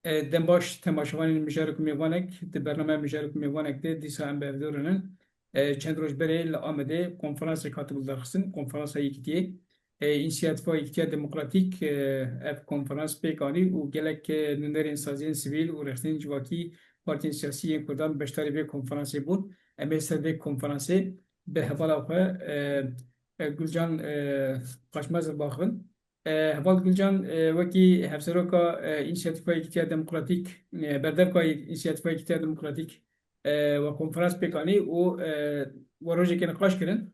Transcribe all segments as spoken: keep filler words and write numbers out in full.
E, dem baş temaşevanên Mijarek û Mêvanek, di bername Mijarek û Mêvanek de dîsa em bi hevdû re ne. E, çend roj berê li Amedê konferansek hatibû lidarxistin, Konferansa Yekîtiyê. E, Însiyatîfa Yekîtiya Demokratîk, e, ev konferans pêk anî û gelek, e, nûnerên saziyên sivîl û rêxistinên civakî, partiyên siyasî yên Kurdan beşdarî vê konferansê bûn. Em ê ser vê konferansê bi hevala xwe, e, e, Gulcan, e, Qaçmez re biaxivin. E, Heval Gulcan, e, wekî hevseroka, e, Însiyatîfa Yekîtiya Demokratîk, e, berdevka Însiyatîfa Yekîtiya Demokratîk, e, we konferans pêk anî û, e, we rojekê niqaş kirin.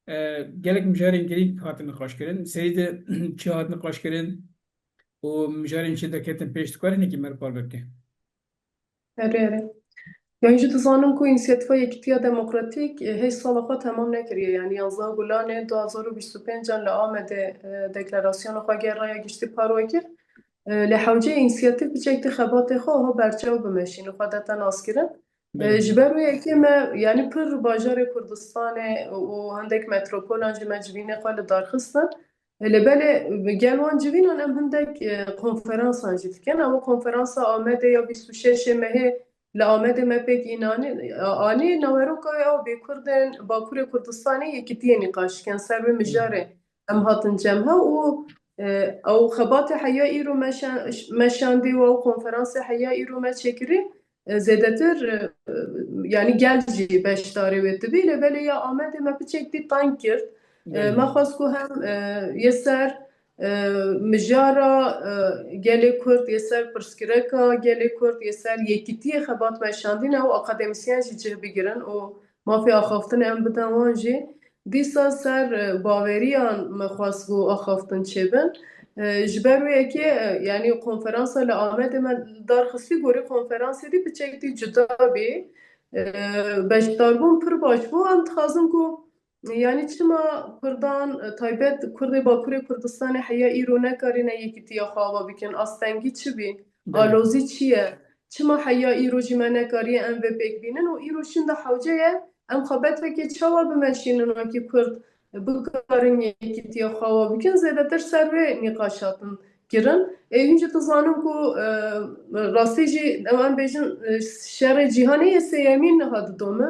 E, gelek mijarên girîng hatin niqaş kirin. Serî de çi hat niqaş kirin û mijarên çi derketin pêş, dikare hinekî me re parve bike? Erê, erê. Yanî jî dizanin ku Însiyatîfa Yekîtiya Demokratîk, e, hêj sala xwe temam nekiriye. Yanî yanzdeh Gulanê du hazar û bîst û pênc an li Amedê, e, deklarasyona xwe gel raya giştî parve kir. E, lê hewceyê însiyatîf bi çekdî xebatê xwe ho berçaw bimeşînin, xwe dete naskirin. E, Belê. Ji ber wê yekê me, yanî pir bajarê Kurdistanê û, û hindek metropolan jî me civînê xwe li dar xistin. E, lê belê, e, gel wan civînan em hindek, e, konferansan jî dikin. Ew konferansa Amedê ya bîst û şeşê mehê li Amedê me pêk înanî, anî naveroka wê ew bê Kurdên Bakurê Kurdistanê yekîtiyê nîqaş dikin ser wê mijarê em hatin cem hev û, e, ew xebatê heya îro meşan-, meşandî û ew konferansê heya îro me çêkirî, e, zêdetir, e, yanî gel jî beşdarê wê dibî, lê belê ya Amedê me piçek dî teng kir. E, Belê. Me xwest ku hem, e, yê ser, e, mijara, e, gelê Kurd, yê ser pirsgirêka gelê Kurd, yê ser yekîtiyê xebat meşandîne û akademîsyen jî cih bigirin û mafê axaftinê em bidin wan jî. Dîsa ser, e, baweriyan me xwest ku axaftin çêbin. E, ji ber wê yekê, e, yanî konferansa li Amedê me dar xistî, gorî konferansê dî piçek dî cuda bî. E, beşdarbûn pir baş bû. Em dixwazin ku, yanî çima Kurdan, e, taybet Kurdê Bakurê Kurdistanê heya îro nekarîne yekîtiya xwe ava bikin? Astengî çi bî? Belê. Alozî çi ye? Çima heya îro jî me nekariye em vê pêk bînin û îro şûnde hewce ye em xebetvekê çawa bimeşînin wekî Kurd bikarin yekîtiya xwe ava bikin? Zêdetir ser wê nîqaş hatin kirin. Ê, hûn jî dizanin ku, e, rastî jî em, em bêjin, e, şerê cîhanê yê sêyemîn niha didome.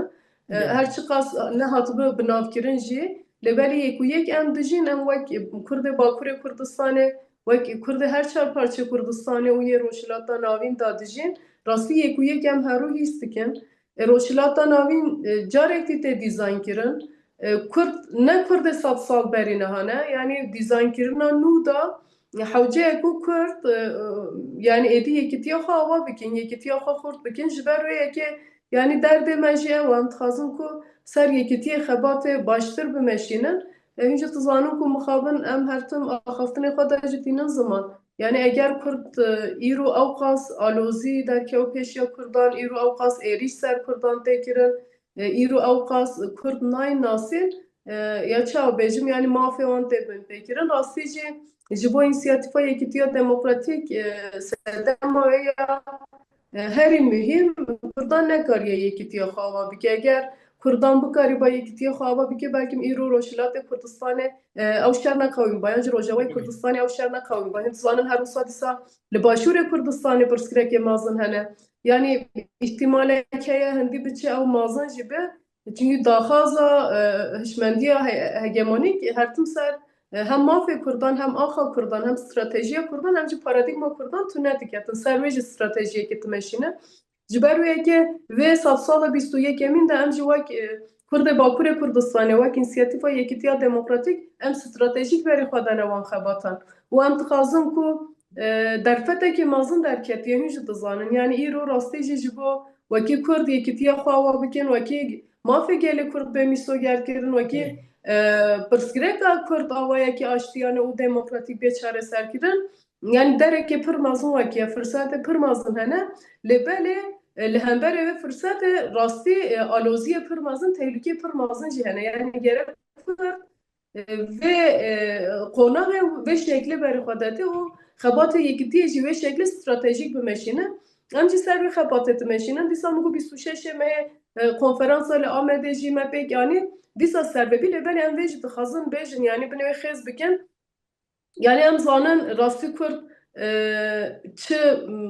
E, Belê. Her çiqas nehatibe binavkirin jî, lê belê yek û yek em dijîn, em wek Kurdê Bakurê Kurdistanê, wek Kurdê her çar parçê Kurdistanê û yê Rojhilata Navîn de dijîn, rastî yek û yek em her rû hîs dikin. E, Rojhilata Navîn, e, carek dî tê dîzayn kirin. E, Kurd, ne Kurdê sed sal berî niha ne, yanî dîzaynkirina nû de, e, hewce ye ku Kurd, e, e, yanî êdî yekîtiya xwe ava bikin, yekîtiya xwe xurt bikin. Ji ber wê yekê, yanî derdê me jî ew e, em dixwazin ku ser yekîtiyê xebatê baştir bimeşînin. E, hûn jî dizanin ku mixabin em her tim axaftinê xwe de jî tînin ziman. Yanî eger Kurd, e, îro ewqas alozî derkew pêşiya Kurdan, îro ewqas êrîş ser Kurdan tê kirin, e, îro ewqas Kurd nayên nasîn, e, ya çawa bêjim, yanî mafê wan tê binpêkirin. Rastî jî ji bo Însiyatîfa Yekîtiya Demokratîk, e, sedema wê ya, e, herî muhîm, Kurdan nekariye yekîtiya xwe ava bike. Eger Kurdan bikarîba yekîtiya xwe ava bike, belkim îro Rojhilatê Kurdistanê, e, ew şer neqewîn ba, yan jî Rojavayê Kurdistanê ew şer neqewîn ba. Hûn dizanin her wisa dîsa li Başûrê Kurdistanê pirsgirêkê mezin hene. Yanî îhtimalek heye hindî biçe ew mezin jî be. Çunkî daxwaza, e, hişmendiya he-, hegemonîk her tim ser, e, hem mafê Kurdan, hem axa Kurdan, hem stratejiya Kurdan, hem jî paradîgma Kurdan tune diketin. Ser wê jî stratejiyekê dimeşîne. Ji ber wê yekê vê sedsala bîst û yekemîn de em jî wek, e, Kurdê Bakurê Kurdistanê, wek Însiyatîfa Yekîtiya Demokratîk em stratejîk berê xwe dane wan xebatan. Û em dixwazin ku, e, derfetekê mezin derketiye, hûn jî dizanin. Yanî îro rastî jî ji bo wekî Kurd yekîtiya xwe awa bikin, wekî mafê gelê Kurd bê mîsogerkirin, wekî, e, pirsgirêka Kurd awayekî aştiyane û demokratîk bê çareserkirin. Yanî derekê pir mezin wekî ye, firsetê pir mezin hene. Lê belê, e, li hemberê vê firsetê rastî, e, aloziyê pir mezin, tehlûkeyê pir mezin jî hene. Yanî gerek Kurd, e, vê, e, qonaxê û vê şeklê berê xwe dete û xebatê yekîtiyê jî vê şeklê stratejîk bimeşîne. Em jî ser vê xebatê dimeşînin. Dîsa min got bîst û şeşê mehê, e, konferansa li Amedê jî me pêk anî. Dîsa ser vê bî, lê belê em vê jî dixwazin bêjin, yanî binê wê xêz bikin. Yanî em zanin rastî Kurd e, çi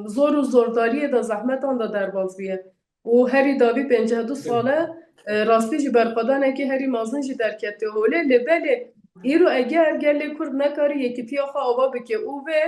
zor û zordariyê de, zehmetan de derbas bûye. Û herî dawî pêncî du sal e, e, rastî jî berxwedanekî herî mezin jî derketiye holê. Lê belê îro eger gelê Kurd nekare yekîtiya xwe ava bike û vê,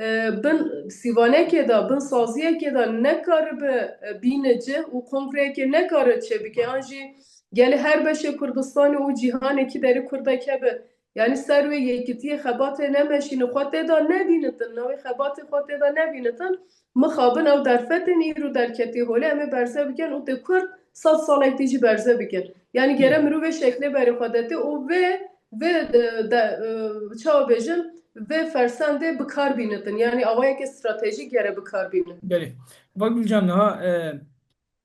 e, bin sîvanekê de, bin saziyekê de nekaribe, e, bîne cih û kongreyekê nekare çêbike, an jî gelê her beşê Kurdistanê û cîhanê kî derê Kurdek hebe, yanî ser wê yekîtiyê xebatê nemeşîne, xwe tê de nebînitin, navê xebatê xwe tê de nebînitin, mixabin ew derfetên îro derketî holê, em ê berze bikin û tê Kurd sed salek dî jî berze bikin. Yanî gere mirov vê şeklê berê xwe detê û vê, vê de, de, e, çawa bêjin, vê fersendê bi kar bînitin. Yanî awayeke stratejîk gere bi kar bînin. Belê. Va Gulcan, niha, e,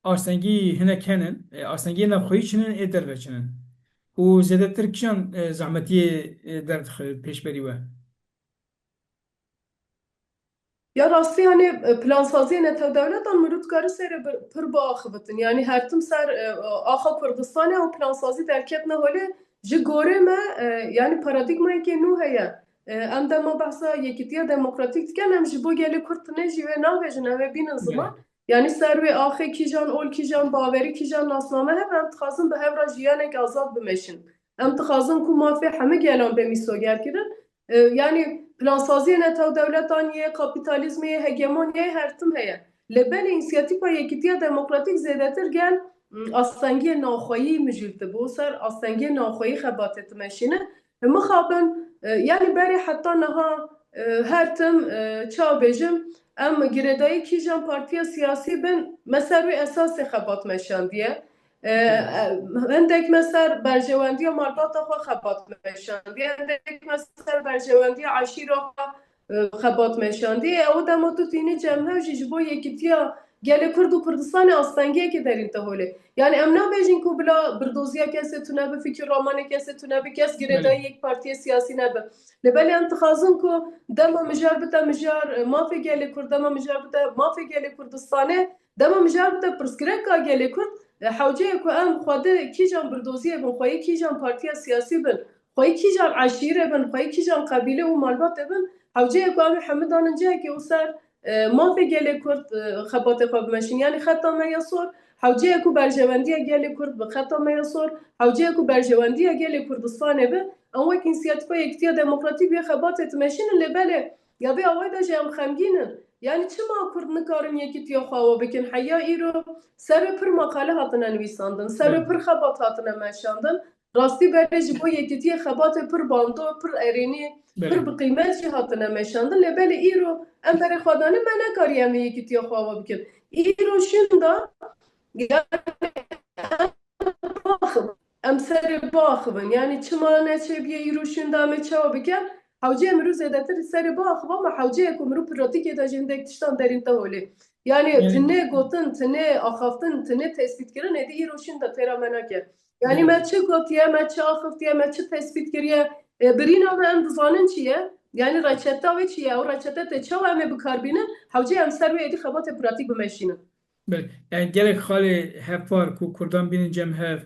astengî hinek henin, e, astengiyê navxweyî çinin, ê derve çinin. Û zêdetir kîjan, e, zehmetiyê, e, derdixe pêşberî we? Ya rastî, yanî, e, plansaziyê netewdewletan mirov dikare serê bi-, pir biaxivitin. Yanî her tim ser, e, axa Kurdistanê ew plansazî derketine holê, ji gorê me, e, yanî paradîgmayekê nû heye. E, em dema behsa yekîtiya demokratîk dikin, em ji bo gelê Kurd tinê jî wê nabêjin, ew ê bînin ziman. Yanî ser wê axê kîjan ol, kîjan bawerî, kîjan nasname hebe, em dixwazin bi hev re jiyanek azad bimeşin. Em dixwazin ku mafê hemî gelan bê mîsogerkirin. E, yanî plansaziyê netewdewletan yê, kapîtalîzmê yê, hegemonyayê her tim heye. Lê belê însiyatîfa Yekîtiya Demokratîk zêdetir gel, m, astengiyê navxweyî mijûl dibe û ser astengiyê navxweyî xebatê dimeşîne. Mixabin, e, yanî berê heta niha, e, her tim, e, çawa bêjim, em girêdayî kîjan partiya siyasî bin, me ser wê esasê xebat meşandiye. E, e, hindek me ser berjewendiya malbata xwe xebat meşandiye, hindek me ser berjewendiya eşîra xwe, e, xebat meşandiye. Ew dema tu tînî cemhev jî ji bo yekîtiya gelê Kurd û Kurdistanê astengiyekê derîn te holê. Yanî em nabêjin ku bila birdozîya kesê tune be, fikir ramanê kesê tune be, kes girêdayî yek partiyê siyasî nebe. Lê belê em dixwazin ku dema mijar bite mijar, e, mafê gelê Kurd, dema mijar bite mafê gelê Kurdistanê, dema mijar bite pirsgirêka gelê Kurd, e, hewce ye ku em xwedê kîjan birdoziyê bin, xweyî kîjan partiya siyasî bin, xweyî kîjan eşîrê bin, xweyî kîjan qebîle û malbatê bin, hewce ye ku em ê hemû danin cihekê û ser, e, mafê gelê Kurd, e, xebatê xwe bimeşin. Yanî xeta me ya sor, hewce ye ku berjewendiya gelê Kurd bi xeta me ya sor, hewce ye ku berjewendiya gelê Kurdistanê be, em wek Însiyatîfa Yekîtiya Demokratîk vê xebatê dimeşînin, lê belê, ya vê awayî de jî em xemgîn in. Yanî çima Kurd nikarin yekîtiya xwe awa bikin? Heya îro ser wê pir maqale hatine nivîsandin, ser wê pir xebat hatine meşandin. Rastî berê ji bo yekîtiyê xebatê pir bando, pir erênî, pir bi qîmet jî hatine meşandin. Lê belê îro em berê xwe danîn, me nekariye em ê yekîtiya xwe awa bikin. Îro şûnda, yanî, em biaxivin. Em serê biaxivin. Yanî çima neçêbiye îro şûnda, em ê çawa bikin? Hewce ye mirov zêdetir serê biaxiva, ma hewce ye ku mirov pratîkê de jî hindek tiştan derîn te holê. Yanî tinê gotin, tinê axaftin, tinê tespîtkirin, êdî îro şûnda têra me nake. Yanî me çi gotiye, me çi axiftiye, me çi tespît kiriye, e, birîna me em dizanin çi ye? Yanî reçeta wê çi ye? Ew reçete tê çawa em ê bi kar bînin? Hewce ye em ser wê êdî xebatê pratîk bimeşînin. Belê. Yani gelek xalê hevpar ku Kurdan bînin cem hev,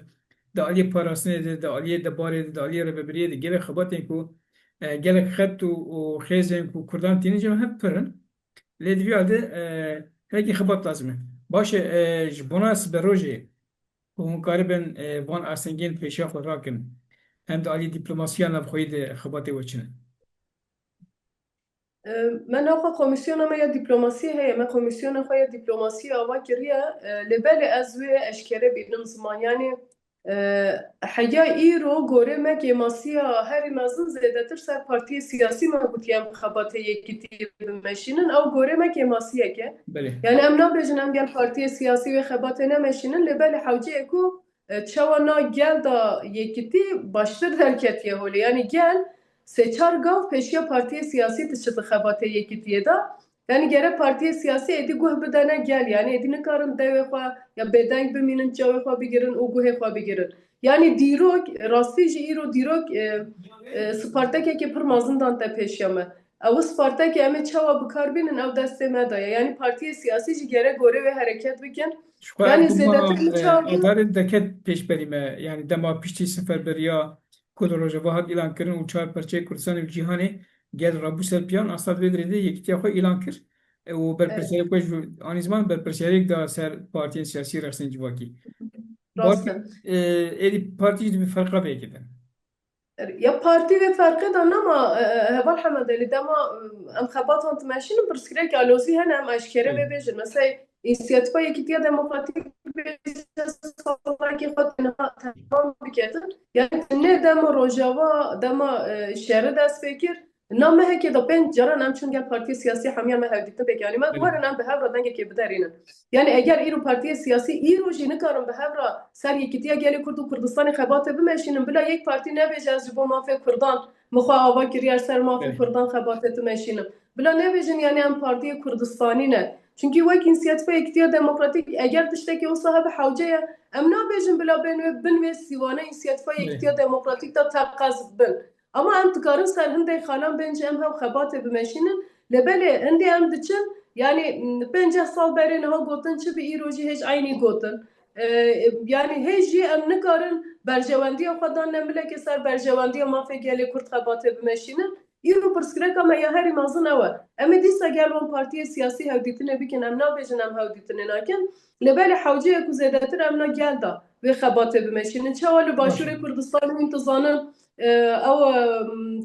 di aliyê parastinê de, di aliyê debarê de, di aliyê rêvebiriyê de, gelek xebatên ku, e, gelek xet û, û xêzên ku Kurdan tînin cem hev pir in. Lê di vî alî de, e, hinekî xebat lazim e. Baş e, e, ji bona siberojê ku hûn karibin, e, van astengiyên pêşiya xwe rakin, em di alî diplomasiya navxweyî de xebatê we çi ne? E, me naxwe komîsyona me ya dîplomasiyê heye, me komîsyona xwe ya dîplomasiyê ava kiriye, e, lê belê ez wê eşkere bînim ziman. Yanî, e, heya îro gorê me kêmasiya herî mezin zêdetir ser partiyê siyasî me gotiye em xebatê yekîtiyê bimeşînin, ew gorê me kêmasiyek e. Belê. Yanî em nabêjin em gel partiyê siyasî wê xebatê nemeşînin, lê belê hewce ye ku e, çawa na gel da yekîtî baştir derketiye holê. Yanî gel sê çar gav pêşiya partiyê siyasî diçite xebatê yekîtiyê de. Yanî gere partiyê siyasî êdî guh bidene gel. Yanî êdî nikarin dewê xwe ya bêdeng bimînin, çavê xwe bigirin û guhê xwe bigirin. Yanî dîrok, rastî jî îro dîrok, e, e, spartekekê pir mezin dan te pêşiya me. Ew spartekê em ê çawa bi kar bînin, ew destê me de ye. Yanî partiyê siyasî jî gere gorê wê hereket bikin. Ji xwe yanî dema, zêdetir e, çar adarê derket pêşberî me. Yanî dema piştî seferberiya ku li Rojava hat îlan kirin û çar perçeyê Kurdistanê û cîhanê gel rabû ser piyan, asta di vê dirê de yekîtiya xwe îlan kir. E, û berpirsiyarê xwe ji anî ziman berpirsiyarêk da ser partiyên siyasî rexsên civakî. Rast e. Balkî, e, êdî partî jî di vê ferqa vê yekê de. Ya partî vê ferqê de nema, e, e, Heval Hemed Elî, dema, e, em xebatan dimeşînin, pirsgirêk alozî hene, em eşkere vê bêjin. Mesela, Însiyatifa Yekîtiya Demokratîk bêje salekî xwe tenha temam biketin. Yani, ne dema Rojava, dema, e, şerî dest pê kir, na mehekê de pênc caran em çûn gel partiyê siyasî hemiya me hevdîtin pêk. Yani, me werin em bi hev re dengekê biderînin. Yani eger îro partiyê siyasî îro jî nikarin bi hev re ser yekîtiya gelê Kurd û Kurdistanê xebatê bimeşînin, bila yek partî nebêje ez ji bo mafê Kurdan min xwe ava kiriye, ez ser mafê Kurdan xebatê dimeşînim. Bila nebêjin yani em partiyê Kurdistanî ne. Çunkî wek Însiyatifa Yekîtiya Demokratîk eger tiştekî wisa hebe hewce ye, em nabêjin bila bên wê bin wê sîwane Însiyatifa Yekîtiya Demokratîk de teqez bin. Ama em dikarin ser hindek xalan bên jî em hev xebatê bimeşînin. Lê belê hindê em diçin, yani, m, pênceh sal berê niha gotin çi bi îro jî hêj eynî gotin. E, yani hêj jî em nikarin berjewendiya xwe dan ne milekê ser berjewendiya mafê gelê Kurd xebatê bimeşînin. Îro pirsgirêka me ya herî mezin ew e. Em ê dîsa gel wan partiyê siyasî hevdîtinê bikin, em nabêjin em hevdîtinê nakin. Lê belê hewceyek û zêdetir em na gel de wê xebatê bimeşînin. Çawa li Başûrê Kurdistanê hûn dizanin, e, ew, e,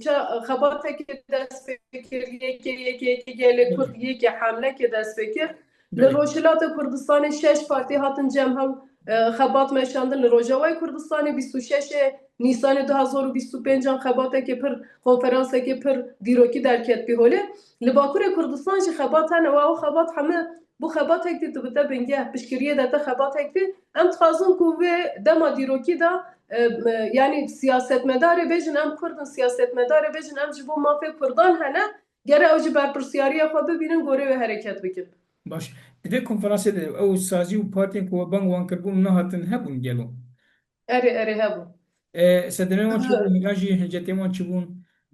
ça-, xebatekê dest pê kir, yekê, yekê, yekê gelê Kurd, yekê hemlekê dest pê kir. Li Rojhilatê Kurdistanê şeş partî hatin cem hev, e, xebat meşandin. Li Rojavayê Kurdistanê bîst û şeş Nîsanê du hazar û bîst û pênc an xebatekê pir, konferansekê pir dîrokî derket pê holê. Li Bakurê Kurdistan jî xebat hene, wa ew xebat heme bo xebatek dî dibite bingeh, piştgiriyê de te xebatek dî. Em dixwazin ku vê dema dîrokî de, e, e, yanî siyasetmedarê bêjin, em Kurd in, siyasetmedarê bêjin, em ji bo mafê Kurdan hene, gere ew jî berpirsiyariya xwe bibînin, gorê wê hereket bikin. Baş. Di vê konferansê de ew sazî û partiyên ku we bang wan kiribûn nehatin hebûn gelo? Erê, erê, hebû. E, sedemên wan çi bûn? Yan jî hincetên wan çi bûn?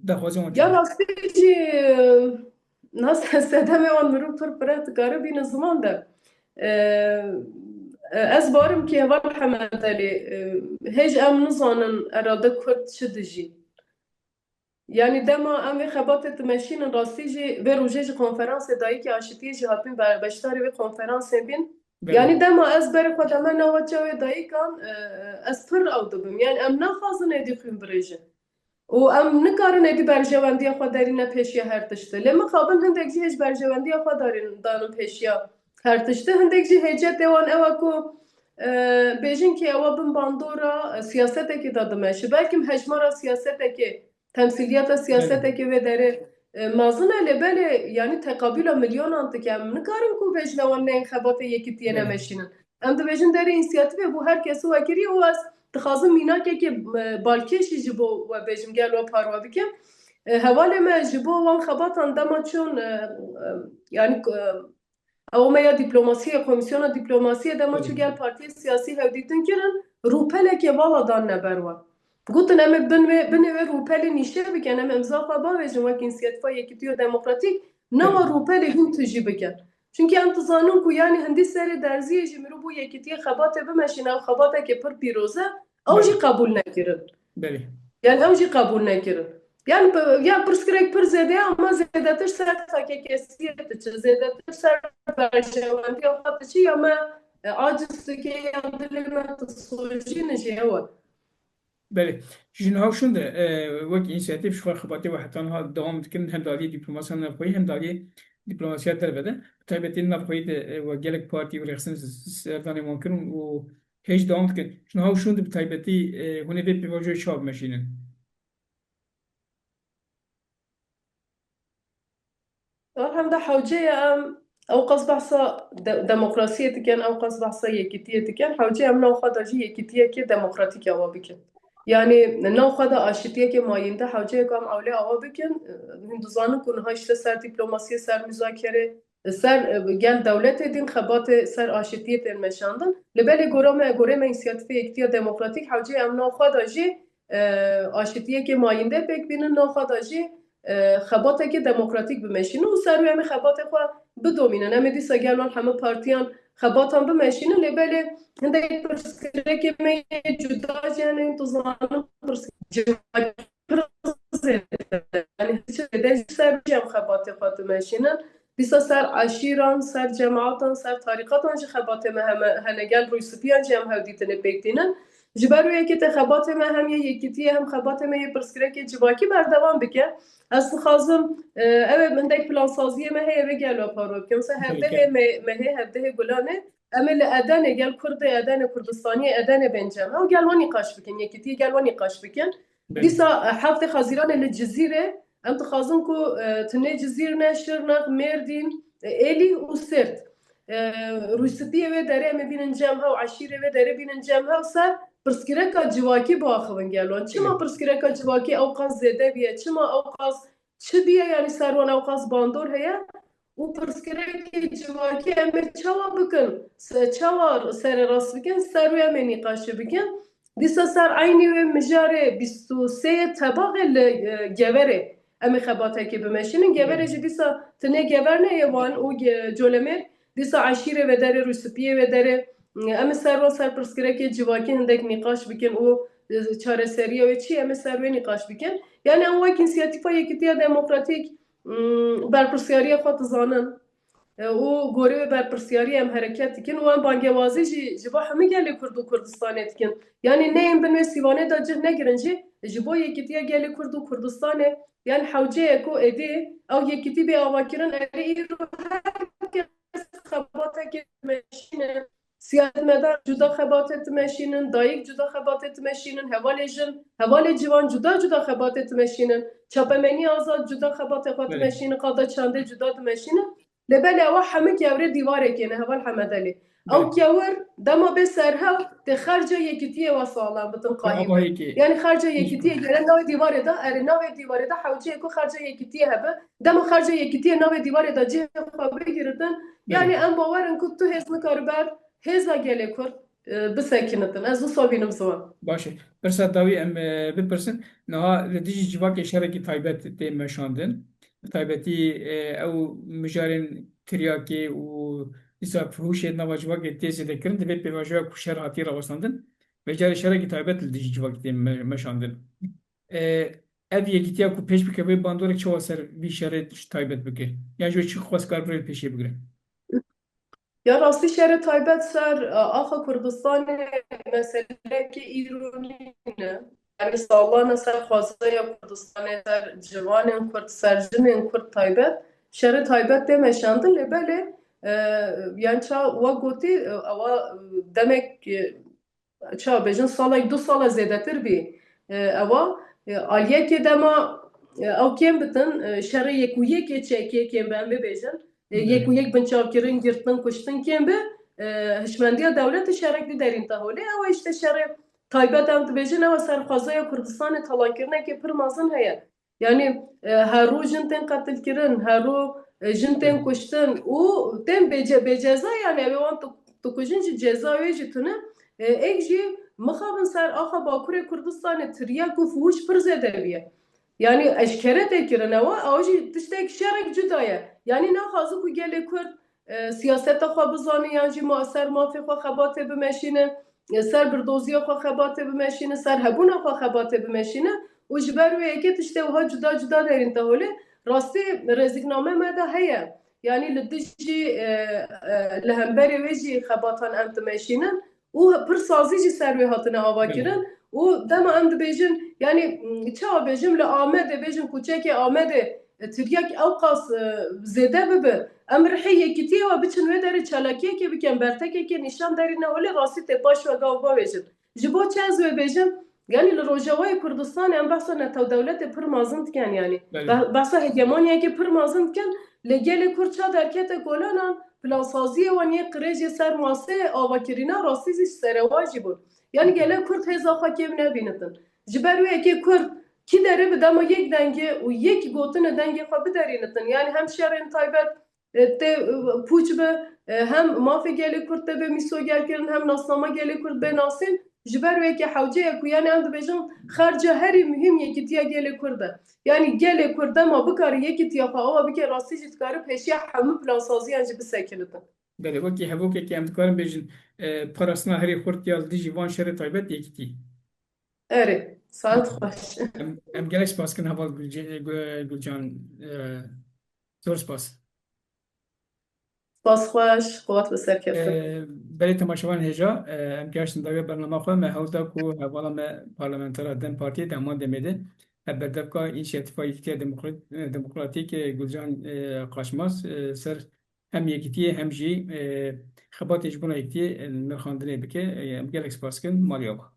Daxwazên wan çi bûn? Ya rastî jî, e, nas sedemê wan mirov pir pire dikare bîne ziman de. E, e, ez barim ki Heval Hemed Elî, e, hêj em nizanin erade Kurd çi dijî. Yanî dema em vê xebatê dimeşînin, rastî jî vê rojê ji konferansê dayikê aşitiyê jî hatibîn be-, beşdarî vê konferansê bîn. Belê. Yanî dema ez berê xwe deme nava çavê dayikan, e, ez pir ew dibim. Yanî em naxwazin êdî xwîn birêjin. Û em nikarin êdî berjewendiya xwe derîne pêşiya her tiştî. Lê mixabin hindek jî hêj berjewendiya xwe darîn, danin pêşiya her tiştî. Hindek jî hêcetê wan ew e ku, e, bêjin ki ewa bin bandora, e, siyasetekê de dimeşi. Belkim hejmara siyasetekê temsîliyeta siyasetekê vê derê, e, mezin e, lê belê, yanî teqabûla milyonan dike. Em nikarin ku bêjin ewan neyên xebatê yekîtiyê nemeşînin. Em dibêjin derê însiyatîfê bû, her kes wekirî û ez dixwazim mînakekê, e, balkêşî ji bo we bêjim, gel we parve bikim. E, hevalê me ji bo wan xebatan dema çûn, e, e, yanî, e, Ew me ya dîplomasiyê, komîsyona dîplomasiyê dema çû gel partiyê siyasî hevdîtin kirin, rûpelekê vala danine ber we. Gotin, em ê bin wê, binê wê rûpelê nîşe bikin, em ê imza xwe bavêjin wek Însiyatifa Yekîtiya Demokratîk, nawa rûpelê hûn tijî bikin. Çunkî em dizanin ku yanî hindî serê derziyê jî mirov bo yekîtiyê xebatê bimeşîne, ew xebatekê pir pîroz e, ew jî qebûl nekirin. Belê. Yani ew jî qebûl nekirin. Yani, p-, ya pirsgirêk pir zêde ye, ama zêdetir ser takekesiyê diçe, zêdetir ser berjewendiya xwe diçe, ya me, e, aciz dike, ya dilê me disojîne jî ew e. Belê. Ji niha û şûn de, e, wek însiyatîf ji xwe xebatê we heta niha dewam dikin, hem di aliyê dîplomasiya navxweyî, hem di aliyê dîplomasiya derve de. Bi taybetî navxweyî de, e, we gelek partî û rêxistin s-, s-, serdanê wan kirin û hêj dewam dikin. Ji niha û şûn de bi taybetî, e, hûn ê vê pêvajoyê çawa bimeşînin? Elhamda hewce ye em ewqas behsa de-, demokrasiyê dikin, ewqas behsa yekîtiyê dikin. Hewce ye em nav xwe de jî yekîtiyekê demokratîk awa bikin. Yanî nav xwe de aşitiyekê mayînde hewce ye ku em ewlê awa bikin. Hûn dizanin ku niha işte ser dîplomasiyê, ser muzakere, ser, e, gel dewletê din xebatê ser aşitiyê tên meşandin. Li belê gora me, gorê me Însiyatîfê Yekîtiya Demokratîk hewce em nav xwe de jî, e, aşitiyekê mayînde pêk bînin, nav xwe de jî, e, xebatekê demokratîk bimeşînin û ser wê em ê xebatê xwe bidomînin. Em ê dîsa gel wan hemû partiyan xebatan bimeşînin, lê belê hindek pirsgirêkê me yê cuda jî hene, tu zanin pirs-, civakî pir zêde. Yani hiç zêde jî ser jî em xebatê xwe dimeşînin. Dîsa ser eşîran, ser cematan, ser tarîqatan jî xebatê me heme, hene gel rûysipiyan jî em hevdîtinê pêk tînin. Ji ber wê yekê te xebatê me hem yê yekîtiyê hem xebatê me yê pirsgirêkê civakî berdewam bike. Ez dixwazim, e, ew ê hindek plansaziyê me heye vê gel we parve bikim. Mesela hevdehê me-, mehê, hevdehê Gulanê, em ê li Edenê gel Kurdê Edenê, Kurdistaniyê Edenê bên cem. Ew gel wan nîqaş bikin, yekîtiyê gel wan nîqaş bikin. Belê. Dîsa, e, heftê Xezîranê li Cizîrê, em dixwazin ku, e, tunê Cizîr ne, Şirnex, Mêrdîn, e, Êlîh û Sêrt. E, Rûyspiyê wê derê em ê bînin cem hew, eşîrê wê derê bînin cem hew ser pirsgirêka civakî biaxivin gel wan. Çima Belê. pirsgirêka civakî ewqas zêde biye? Çima ewqas çi biye? Yani ser wan ewqas bandor heye? Û pirsgirêkê civakî em ê çawa bikin? Se-, çawa sererast bikin? Ser wê em ê nîqaşê bikin. Dîsa ser eynî wê mijarê bîst û sê yê Tebaxê li, e, Geverê em ê xebatekê bimeşînin. Geverê jî dîsa tinê Gever ne yê Wan û Ge-, Colemêr. Dîsa eşîrê vê derê, Rûyspiyê vê derê. Em ê ser wan ser pirsgirêkê civakî hindek nîqaş bikin û, e, çareseriya wê çi? Em ê ser wê nîqaş bikin. Yani em wek însiyatîfa Yekîtiya Demokratîk, m, berpirsyariya xwe dizanin. E, û gorê wê berpirsyariyê em hereket dikin û em bangewazî jî ji bo hemî gelê Kurd û Kurdistanê dikin. Yani neyên bin wê sîvanê de cih negirin jî, ji bo yekîtiya gelê Kurd û Kurdistanê, yani hewce ye ku êdî ew yekîtî bê avakirin, erê îro her kes xebatekê dimeşîne, siyasetmedar cuda xebatê dimeşînin, dayik cuda xebatê dimeşînin, hevalê jin, hevalê ciwan cuda cuda xebatê dimeşînin, çapemeniya azad cuda xebatê xwe Belê. dimeşînin, qada çandê cuda dimeşînin. Lê belê ewa hemik ewrê dîwarê kêne, heval Hemed Elî. Ew Belê. kewir dema bê serhev tê xerca yekîtiyê we saxlem bitin, Ya qayîm ava bin. yekê. Yani xerca Hiç yekîtiyê gere navê dîwarê de, erê navê dîwarê de hewceyê ku xerca yekîtiyê hebe. Dema xerca yekîtiyê navê dîwarê de cihê xwe bigiritin, Belê. yani em bawer in ku tu hêz nikare ber hêza gelê Kurd, e, bisekinitin. Ez wisa bînim ziwan. Baş e. Pirsa dawî em, e, bipirsin. Niha li dijî civakê şerekî taybet tê meşandin. Bi taybetî, e, ew mijarên tiryakê û dîsa fuhûşê di nava civakê tê zêdekirin, di vê pêvajoya ku şer hatî rawestandin, vê carê şerekî taybet li dijî civakê tê me-, meşandin. E, ev yekîtiya ku pêş bike vê bandorek çawa ser vî şerê taybet bike? Yan ji wê çi xwestkar bi rê pêşê bigire? Ya rastî şerê taybet ser, e, axa Kurdistanê meseleyekê îro nîne. Yani salan e ser xwezaya Kurdistanê, ser ciwanên Kurd, ser jinên Kurd taybet. Şerê taybet tê meşandin, lê belê, e, yani ça we gotî, e, ewa, e, demek, e, ça bêjin, salek du sala zêdetir bî. E, ewa, e, aliyekê dema, e, ew kêm bitin, e, şerê yek û yekê çekê kêm bi, em bibêjin. E, Belê. yek û yek binçavkirin, girtin, kuştin kêm bi, e, hişmendiya dewletê şerek biderîn te holê. Ew işte şerê taybet em dibêjin, ew serxwezaya Kurdistanê talankirinekê pir mezin heye. Yani, e, her rû jin tên qetilkirin, her rû, e, jin tên Belê. kuştin û tên bêce-, bêceza, yani ew ê wan tu-, tu kujin jî ceza wê jî tune. E, êk jî mixabin ser axa Bakurê Kurdistanê tiryak û fuhûş pir zêde bûye. Yani eşkere tê kirin ewa, ew jî tiştek şerek cuda ye. Yani naxwaze ku gelê Kurd, e, siyaseta xwe bizane yan jî ma-, ser mafê xwe xebatê bimeşîne, e, ser birdoziya xwe xebatê bimeşîne, ser hebûna xwe xebatê bimeşîne û ji ber wê yekê tiştê wiha cuda cuda derîn te holê. Rastî rêzikname me de heye. Yani li dijî, e, e, li hemberê wê jî xebatan em dimeşînin û pir sazî jî ser wê hatine ava Belê. kirin û dema em dibêjin, yani, m, çawa bêjim, li Amedê bêjin, kuçekê Amedê, e, tiryak ewqas, e, zêde bibe, em rihê yekîtiyê we biçin wê derê çalakiyekê bikin, bertekekê nîşan derîne holê, rastî tê paş we gav bavêjin. Ji bo çi ez wê bêjim? Yani li Rojavayê Kurdistanê em behsa netewdewletê pir mezin dikin yani. Belê. Be-, behsa hegemoniyekê pir mezin dikin. Lê gelê Kurd ça derkete kolanan, plansaziyê wan yê qirêjê ser masê avakirîna rastî jî serewa jî bûn. Yani gelê Kurd hêza xwe kêm nebînitin. Ji ber wê yekê Kurd kî derê bi dema yek dengê û yek gotinê dengê xwe biderînitin. Yani hem şerên taybet, e, tê, e, pûç be, e, hem mafê gelê Kurd tê bê mîsogerkirin, hem nasnama gelê Kurd bê nasîn. Ji ber wê yekê hewce ye ku yani em dibêjin xerca herî muhîm yekîtiya gelê Kurd e. Yani gelê Kurd dema bikare yekîtiya xwe awa bike, rastî jî dikare pêşiya hemû plansaziyan jî bisekinitin. Belê, wekî hevokekî em dikarin bêjin, e, parastina herî xurt ya li dijî van şerê taybet yekîtî. Erê. Saet xweş. Em, em gelek spas dikin heval Gulce-, Gu-, Gulcan. E, zor spas. Spas xweş, qewat bi ser kefin. E, belê temaşevan hêja, e, em gihaştin dawiya bernama xwe, me hewl da ku hevala me parlamentera DEM Partiyê di heman demê de hevberdevka Înîsiyatîfa Yekîtiya Demokrat-, e, Demokratîk, e, Gulcan, e, Qaçmaz, e, ser hem yekîtiyê hem jî, e, xebatê ji bona yekîtiyê, e, nirxandinê bike. E, em gelek spas dikin, maliya xwe.